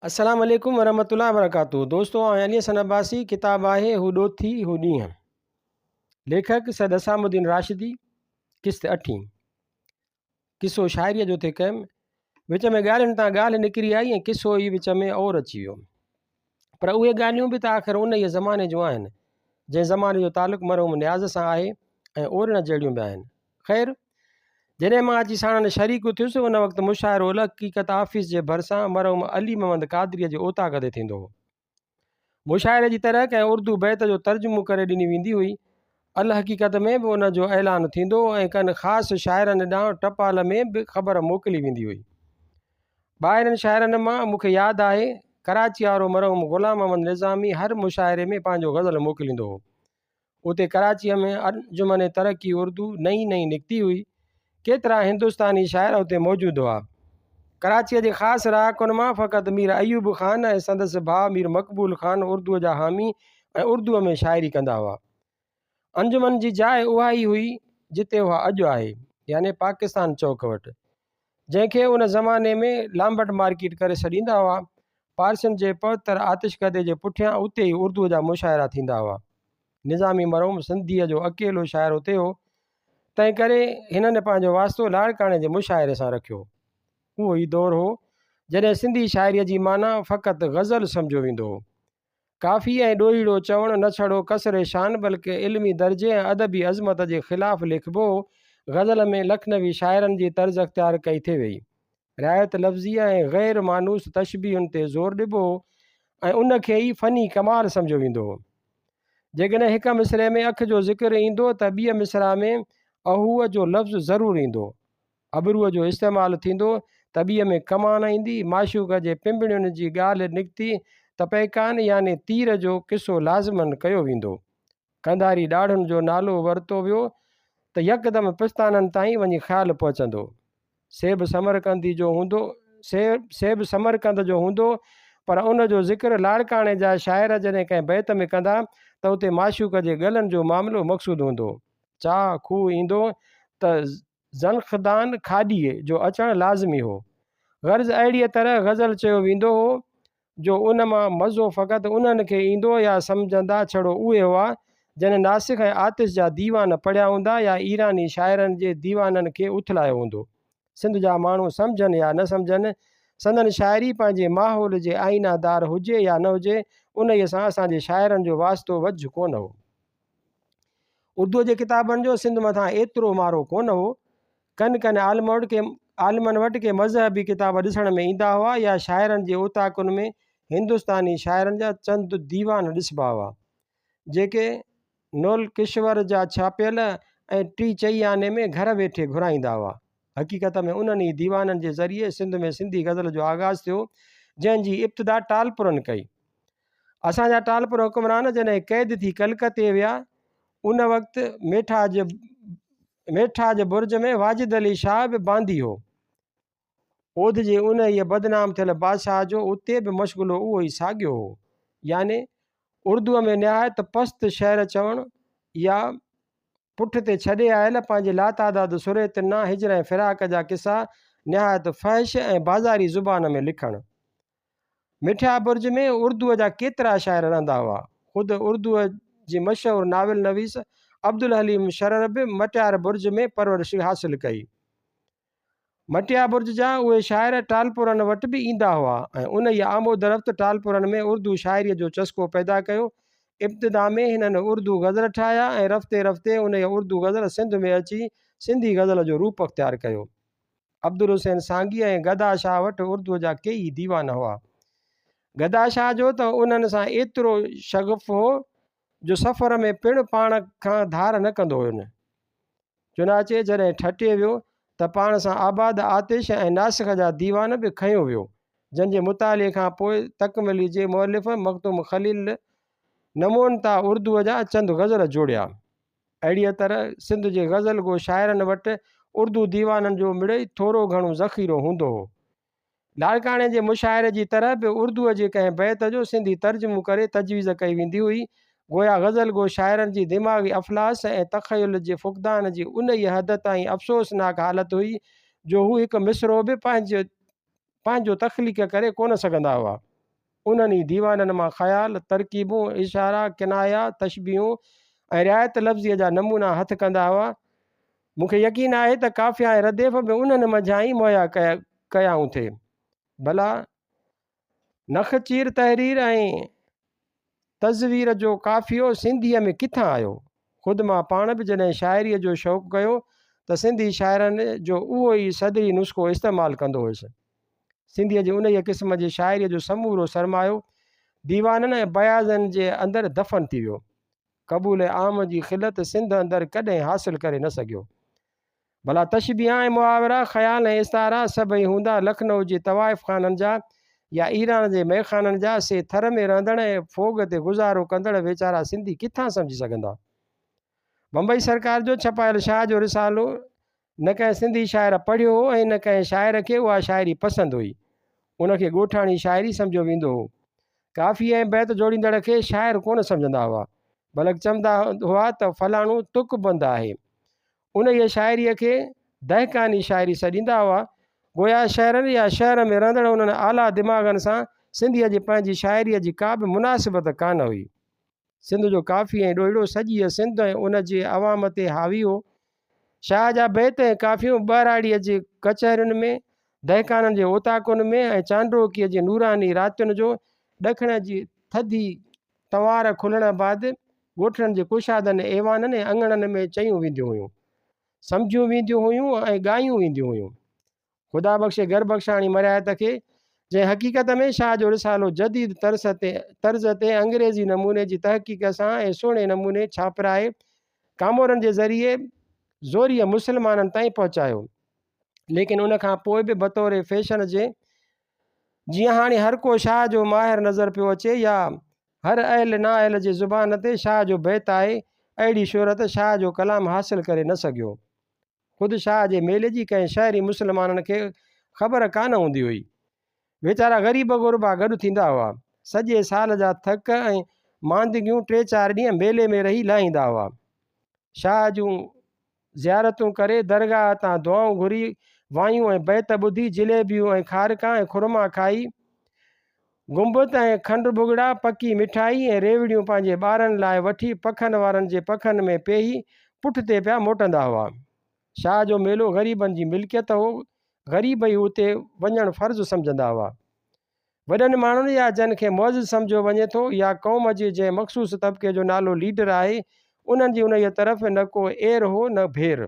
السلام عليڪم ورحمة الله وبرڪاته دوستو آئون علي حسن عباسي ڪتاب آهي هو ڏوٿي هو ڏينهن ليکڪ سيد حسام الدين راشدي قسط اٺين قصو شاعريء جو ٿي ڪيم وچ ۾ ڳالهين تان ڳالهه نڪري آئي ۽ قصو ئي وچ ۾ اور اچي ويو پر اهي ڳالهيون به ته آخر انهيء زماني جون آهن جنهن زماني جو تعلق مرحوم نياز سان آهي ۽ اورڻ جهڙيون به آهن خير، جڏهن مان اچي ساڻن شريڪ ٿيس، ان وقت مشاعرو الحقيقت آفيس جي ڀرسان مرحوم علي محمد قادريء جي اوطاق تي ٿيندو هو. مشاعري جي طرح ڪنهن اردو بيت جو ترجمو ڪري ڏني ويندي هئي. الحقيقت ۾ به ان جو اعلان ٿيندو هو ۽ ڪن خاص شاعرن ڏانهن ٽپال ۾ به خبر موڪلي ويندي هئي. ٻاهرين شاعرن مان مون کي ياد آهي، ڪراچيء وارو مرحوم غلام محمد نظامي هر مشاعري ۾ پنهنجو غزل موڪليندو هو. اتي ڪراچيء ۾ انجمن ترقي اردو نئين نئين نڪتي هئي. ڪيترا هندستاني شاعر اتي موجود هئا. ڪراچيء جي خاص رهاڪن مان فقط مير ايوب خان ۽ سندس ڀاء مير مقبول خان اردوء جا حامي ۽ اردوء ۾ شاعري ڪندا هئا. انجمن جي جاء اها ئي هئي، جتي اها اڄ آهي، يعني پاڪستان چوڪ وٽ، جنهن کي ان زماني ۾ لامبٽ مارڪيٽ ڪري سڏيندا هئا. پارسين جي پوتر آتشڪدي جي پٺيان اتي ئي اردوء جا مشاعرا ٿيندا هئا. نظامي مرحوم سنڌيء جو اڪيلو شاعر اتي هو، تنهنڪري هنن پنهنجو واسطو لاڙڪاڻي جي مشاعري سان رکيو. اهو ئي دور هو، جڏهن سنڌي شاعريء جي معنيٰ فقط غزل سمجهيو ويندو هو. ڪافي ۽ ڏوهيڙو چوڻ نه ڇڙو قصر شان بلڪه علمي درجي ۽ ادبي عظمت جي خلاف ليکبو هو. غزل ۾ لکنوي شاعرن جي طرز اختيار ڪئي ٿي ويئي. رعايت لفظيء ۽ غير مانوس تشبيهن تي زور ڏبو هو ۽ ان کي ئي فني ڪمال سمجهيو ويندو هو. جيڪڏهن هڪ مصرع ۾ اک جو ذڪر ايندو ته ٻيء مصرع ۾ اهوء جو لفظ ضرور ايندو. ابروء جو استعمال ٿيندو ته ٻيء ۾ ڪمان ايندي. معشوق جي پنبڻين جي ڳالهه نڪتي ته پيڪان يعني تير جو قصو لازماً ڪيو ويندو. قنڌاري ڏاڙهن جو نالو ورتو ويو ته يڪدم پستانن تائين وڃي خيال پهچندو. سيب سمرقندي جو هوندو سيب سمرقند جو هوندو پر ان جو ذڪر لاڙڪاڻي جا شاعر جڏهن ڪنهن بيت ۾ ڪندا ته اتي معشوق جي ڳلن جو معاملو مقصود هوندو. چاهه کوهه ايندو ته زنخدان کاڏيء جو اچڻ لازمي هو. غرض اهڙيء طرح غزل چيو ويندو هو جو ان مان مزو فقط انهن کي ايندو يا سمجهندا ڇڙو اهي هئا، جن ناسخ ۽ آتش جا ديوان پڙهيا هوندا يا ايراني شاعرن جي ديوانن کي اٿلايو هوندو. سنڌ جا ماڻهو سمجهن يا نه سمجهن، سندن شاعري پنهنجي ماحول جي آئينه دار هجي يا نه هجي، انهيء سان اسان جي شاعرن جو واسطو وجهه ڪونه هو. اردوء جي ڪتابن جو سنڌ مٿان ايترو مارو ڪونه هو. ڪن ڪن عالمن وٽ ڪي مذهبي ڪتاب ڏسڻ ۾ ايندا هئا يا شاعرن جي اوطاقن ۾ هندستاني شاعرن جا چند ديوان ڏسبا هئا، جيڪي نولڪشور جا ڇاپيل ۽ ٽي چئي آني ۾ گهر ويٺي گهرائيندا هئا. حقيقت ۾ انهن ئي ديوانن جي ذريعي سنڌ ۾ سنڌي غزل جو آغاز ٿيو، جنهن جي ابتدا ٽالپرن ڪئي. اسان جا ٽالپر حڪمران جڏهن قيد ٿي ڪلڪتي ويا، ان وقت ميٺاج ميٺاج برج ۾ واجد علي شاهه به باندي هو. اوڌ جي انهيء بدنام ٿيل بادشاهه جو اتي به مشغلو اهو ئي ساڳيو هو، يعني اردوء ۾ نهايت پست شعر چوڻ يا پٺ تي ڇڏي آيل پنهنجي لاتعداد سريتن نا هجر ۽ فراق جا قصا نهايت فحش ۽ بازاري زبان ۾ لکڻ. مٺيا برج ۾ اردوء جا ڪيترا شاعر رهندا هئا. خود اردوء جي مشهور ناول نويس عبدالحليم شرر به مٽيار برج ۾ پرورش حاصل ڪئي. مٽيا برج جا اهي شاعر ٽالپرن وٽ به ايندا هئا ۽ انهيء آمودرفت ٽالپرن ۾ اردو شاعريء جو چسڪو پيدا ڪيو. ابتدا ۾ هنن اردو غزل ٺاهيا ۽ رفتي رفتي انهيء اردو غزل سنڌ ۾ اچي سنڌي غزل جو روپ اختيار ڪيو. عبدالحسين سانگي ۽ گدا شاهه وٽ اردوء جا ڪيئي ديوان هئا. گدا شاهه جو ته انهن سان ايترو شغف هو جو سفر ۾ پڻ پاڻ کان ڌار نه ڪندو هين. چنانچه جڏهن ٺٽي ويو ته پاڻ سان آباد آتش ۽ ناسخ جا ديوان به کنيو ويو، جن جي مطالعي کان پوء تڪملي جي مؤلف مخدوم خليل نمونتا اردوء جا چند غزل جوڙيا. اهڙيء طرح سنڌ جي غزل گو شاعرن وٽ اردو ديوانن جو مڙئي ٿورو گهڻو ذخيرو هوندو هو. لاڙڪاڻي جي مشاعري جي طرح به اردوء جي ڪنهن بيت جو سنڌي ترجمو ڪري تجويز ڪئي ويندي هئي. گويا غزل گو شاعرن جي دماغي افلاس ۽ تخيل جي فقدان جي انهيء حد تائين افسوسناڪ حالت هئي جو هو هڪ مصرعو به پنهنجو تخليق ڪري ڪونه سگهندا هئا. انهن ئي ديوانن مان خيال، ترڪيبون، اشارا، ڪنايا، تشبيهون ۽ رعايت لفظيء جا نمونا هٿ ڪندا هئا. مون کي يقين آهي ته قافيا ۽ رديف به انهن منجهان ئي مهيا ڪيائون ٿي. ڀلا نخچير تحرير ۽ تزوير جو قافيو سنڌيء ۾ ڪٿان آيو؟ خود مان پاڻ به جڏهن شاعريء جو شوق ڪيو ته سنڌي شاعرن جو اهو ئي صدري نسخو استعمال ڪندو هيس. سنڌيء جي انهيء قسم جي شاعريء جو سمورو سرمايو ديوانن ۽ بياضن جي اندر دفن ٿي ويو. قبول عام جي خلعت سنڌ اندر ڪڏهن حاصل ڪري نه سگهيو. ڀلا تشبيها ۽ محاورا، خيال ۽ استعارا سڀئي هوندا لکنؤ جي طوائف خانن جا يا ايران جي مئخانن جا، سي ٿر ۾ رهندڙ ۽ ڦوڳ تي گذارو ڪندڙ ويچارا سنڌي ڪٿان سمجهي سگهندا؟ بمبئي سرڪار جو ڇپايل شاهه جو رسالو نه ڪنهن سنڌي شاعر پڙهيو هو ۽ نه ڪنهن شاعر کي اها شاعري پسند هئي. ان کي ڳوٺاڻي شاعري سمجهيو ويندو هو. ڪافي ۽ بيت جوڙيندڙ کي شاعر ڪونه سمجهندا هئا، بلڪ چوندا هئا ته فلاڻو تڪ بند آهي. انهيء شاعريء کي دهقاني شاعري سڏيندا هئا. گويا شهرن يا شهر ۾ رهندڙ انهن اعليٰ دماغن سان سنڌيء جي پنهنجي شاعريء جي ڪا به مناسبت ڪانه هئي. سنڌ جو ڪافي ۽ ڏوهيڙو سڄيء سنڌ ۽ ان جي عوام تي حاوي هو. شاهه جا بيت ۽ ڪافيون ٻهراڙيء جي ڪچهرين ۾، دهقانن جي اوطاقن ۾ ۽ چانڊوڪيء جي نوراني راتين جو ڏکڻ جي ٿڌي تنوار کلڻ بعد ڳوٺڙن جي ڪشادن ايوانن ۽ اڱڻن ۾ چيون وينديون هيون، سمجهيون وينديون هيون ۽ ڳايون وينديون هيون. خدا بخش گربخشاڻي مرهيات کي، جنهن حقيقت ۾ شاهه جو رسالو جديد طرز تي طرز تي انگريزي نموني جي تحقيق سان ۽ سهڻي نموني ڇاپرائي ڪامورن جي ذريعي زوريء مسلمانن تائين پهچايو، ليڪن ان کان پوء به بطور فيشن جي جيئن هاڻي هر ڪو شاهه جو ماهر نظر پيو اچي يا هر اهل نااهل جي زبان تي شاهه جو بيت آهي، اهڙي شهرت شاهه جو ڪلام حاصل ڪري نه سگهيو. خود شاهه جي ميلي جي ڪنهن شهري مسلمانن کي خبر ڪانه هوندي هئي. ويچارا غريب غربا گڏ ٿيندا هئا. سڄي سال جا ٿڪ ۽ ماندگيون ٽي چار ڏينهن ميلي ۾ رهي لاهيندا هئا. شاهه جون زيارتون ڪري، درگاهه تان دعائون گهري، وايون ۽ بيت ٻڌي، جليبيون ۽ کارڪا ۽ خرما کائي، گنبت ۽ کنڊ ڀڳڙا، پڪي مٺائي ۽ ريوڙيون پنهنجي ٻارن لاء وٺي پکن وارن جي پکن ۾ پيهي پٺتي پيا موٽندا هئا. شاهه جو ميلو غريبن جي ملڪيت هو، غريب ئي اتي وڃڻ فرض سمجهندا هئا. وڏن ماڻهن يا جن کي معزز سمجهيو وڃي ٿو يا قوم جي جنهن مخصوص طبقي جو نالو ليڊر آهي، انهن جي انهيء طرف نه ڪو اير هو نه ڀير.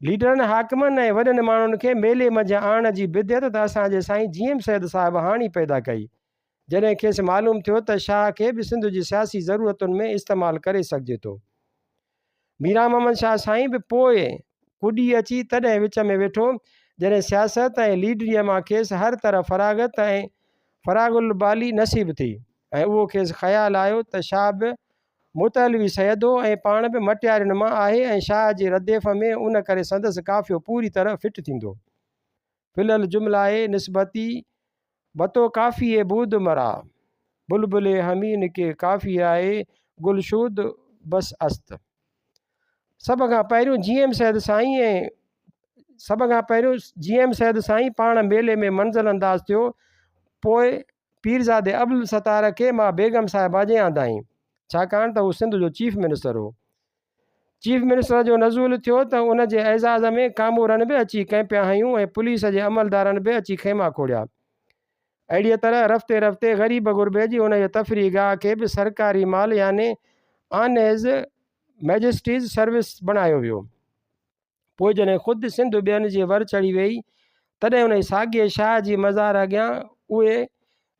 ليڊرن، حاڪمن ۽ وڏن ماڻهن کي ميلي منجهه آڻڻ جي بدعت ته اسان جي سائين جي ايم سيد صاحب هاڻ ئي پيدا ڪئي، جڏهن کيس معلوم ٿيو ته شاهه کي به سنڌ جي سياسي ضرورتن ۾ استعمال ڪري سگهجي ٿو. ميران محمد شاهه سائين به پوء ڪڏي اچي تڏهن وچ ۾ ويٺو، جڏهن سياست ۽ ليڊريء مان کيس هر طرح فراغت ۽ فراغ البالي نصيب ٿي ۽ اهو کيس خيال آيو ته شاهه به متعلوي سيد هو ۽ پاڻ به مٽيارين مان آهي ۽ شاهه جي رديف ۾ ان ڪري سندس قافيو پوري طرح فٽ ٿيندو. في الجمله نسبتي بتو ڪافيء بود مرا، بلبل حمين ڪي ڪافيائي گلشود بس است. سڀ کان پهريون جي ايم سيد سائين ۽ سڀ کان پهريون جي ايم سيد سائين پاڻ ميلي ۾ منزل انداز ٿيو، پوء پيرزادي عبدالستار کي مان بيگم صاحبه جي آندائين، ڇاڪاڻ ته هو سنڌ جو چيف منسٽر هو. چيف منسٽر جو نزول ٿيو ته ان جي اعزاز ۾ ڪامورن به اچي ڪئمپيان هنيون ۽ پوليس جي عملدارن به اچي خيما کوڙيا. اهڙيء طرح رفتي رفتي غريب غربي جي انهيء تفريح گاهه کي به سرڪاري مال يعني آن his Majesty's service بڻايو ويو. پوء جڏهن خود سنڌ ٻين جي ور چڙهي ويئي، تڏهن انهيء ساڳئي شاهه جي مزار اڳيان اهي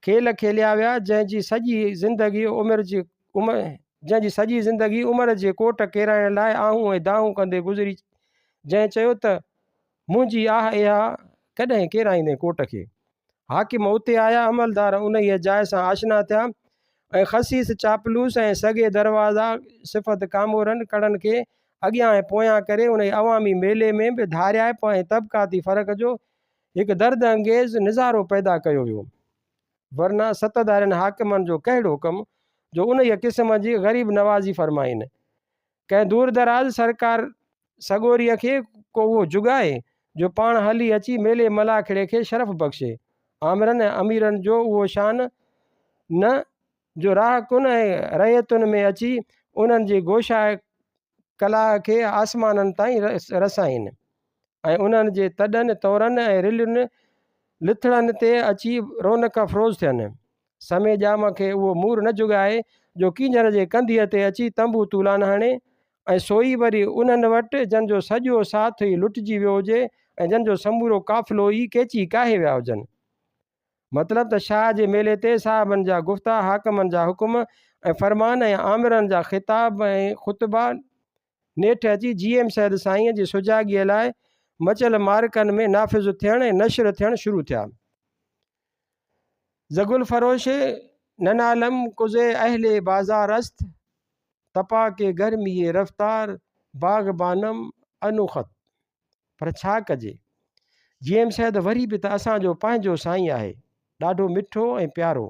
کيل کيليا ويا، جنهن جي سڄي زندگي عمر جي جنهن جي سڄي زندگي عمر جي ڪوٽ ڪيرائڻ لاء آهون ۽ دانهون ڪندي گذري، جنهن چيو ته منهنجي آهه اها، ڪڏهن ڪيرائيندين ڪوٽ کي؟ حاڪم اتي آيا، عملدار انهيء جاء سان آشنا ٿيا ۽ خسيس چاپلوس ۽ سڳي دروازا صفت ڪامورن ڪڙن کي اڳيان ۽ پويان ڪري انهيء عوامي ميلي ۾ به ڌاريائپ ۽ طبقاتي فرق جو هڪ درد انگيز نظارو پيدا ڪيو ويو. ورنه ستڌارين حاڪمن جو ڪهڙو ڪم جو انهيء قسم جي غريب نوازي فرمائين. ڪنهن دور دراز سرڪار سڳوريء کي ڪو اهو جڳائي، جو پاڻ هلي اچي ميلي ملاکڙي کي شرف بخشي. آمرن ۽ اميرن جو اهو شان نه جو راهڪن ۽ رعيتن ۾ اچي انهن جي گوشاء ڪلاهه کي آسمانن تائين رسائين ۽ انهن جي تڏن، تورن ۽ رلين لٿڙن تي اچي رونق افروز ٿين. سمي ڄام کي اهو مور نه جڳائي جو ڪينجهر جي ڪنڌيء تي اچي تنبو طولان هڻي ۽ سوئي وري انهن وٽ جن جو سڄو ساٿ ئي لٽجي ويو هجي ۽ جن جو سمورو قافلو ئي ڪيچي ڪاهي ويا هجن. مطلب ته شاهه جي ميلي تي صاحبن جا گفتا، حاڪمن جا حڪم ۽ فرمان ۽ آمرن جا خطاب ۽ خطبا نيٺ اچي جي ايم سيد سائينء جي سجاڳيء لاء مچيل معرڪن ۾ نافذ ٿيڻ ۽ نشر ٿيڻ شروع ٿيا. زگل فروش ننالم ڪزي اهل بازار است، تپا ڪي گرمي رفتار باغبانم انوخت. پر ڇا ڪجي؟ جي ايم سيد وري به ته اسان جو پنهنجو سائين آهي، ڏاڍو مٺو ۽ پيارو.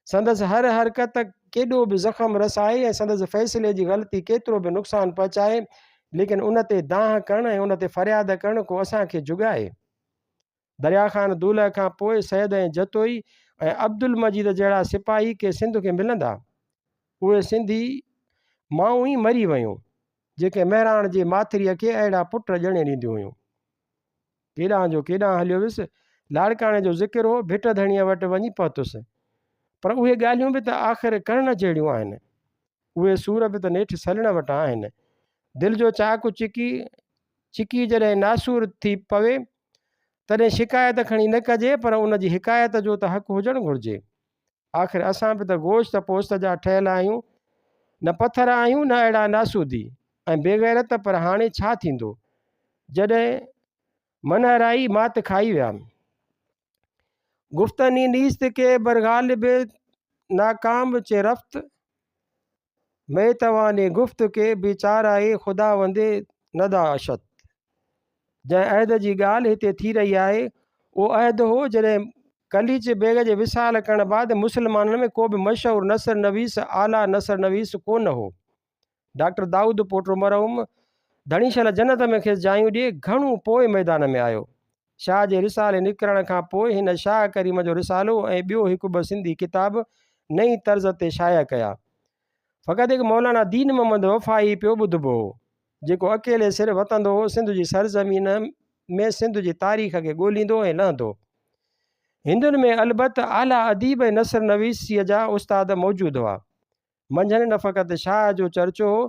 سندس هر حرڪت ڪيڏو به زخم رسائي ۽ سندس فيصلي جي غلطي ڪيترو به نقصان پهچائي، ليڪن ان تي دانهن ڪرڻ ۽ ان تي فرياد ڪرڻ ڪو اسان کي جڳائي؟ دريا خان دولهه کان پوء سيد ۽ جتوئي ۽ عبدالمجيد جهڙا سپاهي ڪي سنڌ کي ملندا؟ اهي سنڌي مائون ئي مري ويون، جيڪي مهراڻ جي ماٿريء کي اهڙا پٽ ڄڻي ڏينديون هيون. ڪيڏانهن جو ڪيڏانهن هليو ويس. لاڙڪاڻي جو ذڪر هو، ڀٽ ڌڻيء وٽ وڃي پهتس. پر اهي ڳالهيون به ته آخر ڪرڻ جهڙيون آهن. اهي سور به ته نيٺ سلڻ وٽان آهن. دل جو چاڪ چڪي چڪي جڏهن ناسور ٿي پوي، تڏهن شڪايت کڻي نه ڪجي، پر ان جي حڪايت جو ته حق هجڻ گهرجي. آخر اسان به ته گوشت پوست جا ٺهيل آهيون، نه پٿر آهيون نه اهڙا ناسودي ۽ بيغيرت پر هاڻي ڇا ٿيندو، جڏهن منهرائي مات کائي ويا. گفتني نيست ڪي برغالب ناڪام چه رفت، مي تواني گفت ڪي بيچارائي خداوند نداشت. جنهن عهد جي ڳالهه هتي ٿي رهي آهي، اهو عهد هو جڏهن قليچ بيگ جي وصال ڪرڻ بعد مسلمانن ۾ ڪو به مشهور نثر نويس، اعليٰ نثر نويس ڪو نه هو. ڊاڪٽر دائود پوٽو مرحوم، ڌڻي شل جنت ۾ کيس جايون ڏئي، گهڻو پوء ميدان ۾ آيو. شاهه جي رسالي نڪرڻ کان پوء هن شاهه ڪريم جو رسالو ۽ ٻيو هڪ ٻه سنڌي ڪتاب نئين طرز تي شايع ڪيا. فقط هڪ مولانا دين محمد وفائي پيو ٻڌبو هو، جيڪو اڪيلي سر وتندو هو سنڌ جي سرزمين ۾ سنڌ جي تاريخ کي ڳوليندو ۽ لهندو. هندن ۾ البت اعليٰ اديب ۽ نثر نويسيء جا استاد موجود هئا. منجهن نه فقط شاهه جو چرچو هو،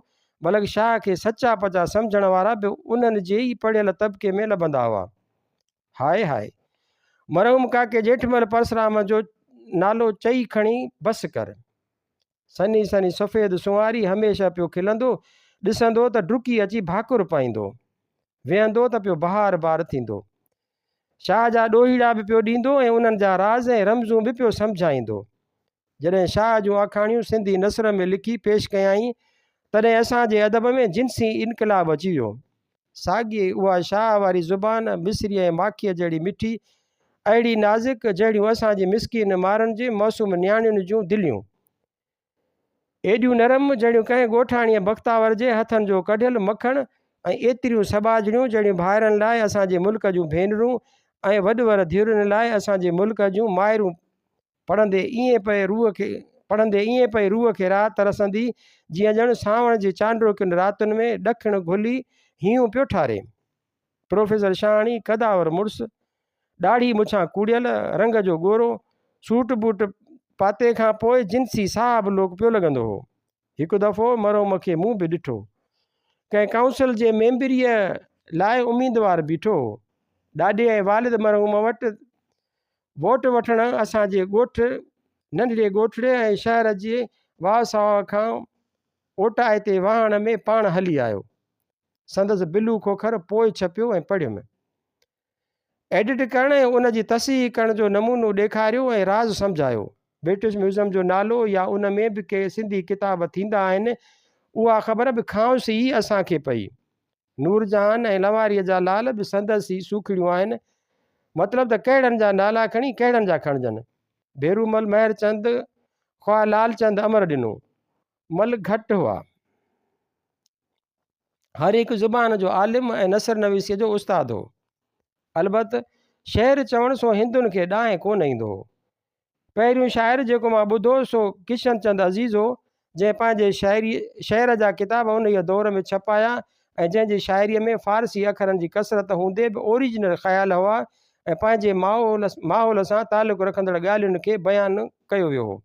بلڪ شاهه کي سچا پچا سمجهڻ وارا به انهن جي ئي پڙهيل طبقي ۾ لڀندا هئا. High high! مرحوم ڪاڪي ڄيٺمل پرسرام جو نالو چئي کڻي بس ڪر. سنهي سنهي سفيد سنواري هميشه پيو کلندو، ڏسندو ته ڊڪي اچي ڀاڪر پائيندو. ويهندو ته پيو بهار بار ٿيندو. شاهه جا ڏوهيڙا به پيو ڏيندو ۽ انهن جا راز ۽ رمزون به پيو سمجهائيندو. جڏهن شاهه جون آکاڻيون سنڌي نثر ۾ لکي پيش ڪيائين، تڏهن اسان جي ادب ۾ جنسي انقلاب اچي ويو. ساڳي اها شاهه واري زبان، مصري ۽ ماکيء جهڙي مٺي، اهڙي نازڪ، جهڙيون اسان جي مسڪين مارن جي معصوم نياڻين جون دليون. ايڏيون نرم، جهڙيون ڪنهن ڳوٺاڻيء بختاور جي هٿن جو ڪڍيل مکڻ ۽ ايتريون سٻاجهڙيون، جهڙيون ڀائرن لاء اسان جي ملڪ جون ڀينرون ۽ وڏ-ور ڌيئرن لاء اسان جي ملڪ جون مائرون پڙهندي ائين پئي روح کي پڙهندي ائين پئي روح کي راحت رسندي جيئن ڄڻ سانوڻ جي چانڊوڪين راتن ۾ ڏکڻ گهلي هينئون پيو ٺاري. پروفيسر شاهاڻي قدآور مڙس، ڏاڙهي مڇان ڪوڙيل، رنگ جو ڳورو، سوٽ بوٽ پاتي کان پوء جنسي صاحب لوڪ پيو لڳندو هو. هڪ دفعو مرحوم کي مون به ڏٺو. ڪنهن ڪائونسل جي ميمبريء لاء اميدوار بيٺو هو. ڏاڏي ۽ والد مرحوم وٽ ووٽ وٺڻ اسان جي ڳوٺ، ننڍڙي ڳوٺڙي ۽ شهر جي واء سواء کان اوٽائي تي واهڻ ۾ پاڻ هلي آيو. سندس بلو کوکر پوء ڇپيو ۽ پڙهيم. ايڊٽ ڪرڻ ۽ ان جي تصحيح ڪرڻ جو نمونو ڏيکاريو ۽ راز سمجهايو. برٽش ميوزم جو نالو يا ان ۾ به ڪي سنڌي ڪتاب ٿيندا آهن، اها خبر به کانئس ئي اسان کي پئي. نورجهان ۽ لنواريء جا لال به سندس ئي سوکڙيون آهن. مطلب ته ڪهڙن جا نالا کڻي ڪهڙن جا کڻجن. ڀيرومل مهرچند خواه لالچند امر ڏنو مل گهٽ هئا. هر هڪ زبان جو عالم ۽ نثر نويسيء جو استاد هو. البت شعر چوڻ سو هندن کي ڏانء ڪونه ايندو هو. پهريون شاعر جيڪو مان ٻڌو سو ڪشن چند عزيز هو، جنهن پنهنجي شاعري شعر جا ڪتاب انهيء دور ۾ ڇپايا ۽ جنهن جي شاعريء ۾ فارسي اکرن جي ڪثرت هوندي به اوريجنل خيال هئا ۽ پنهنجي ماحول سان تعلق رکندڙ ڳالهين کي بيان ڪيو ويو هو.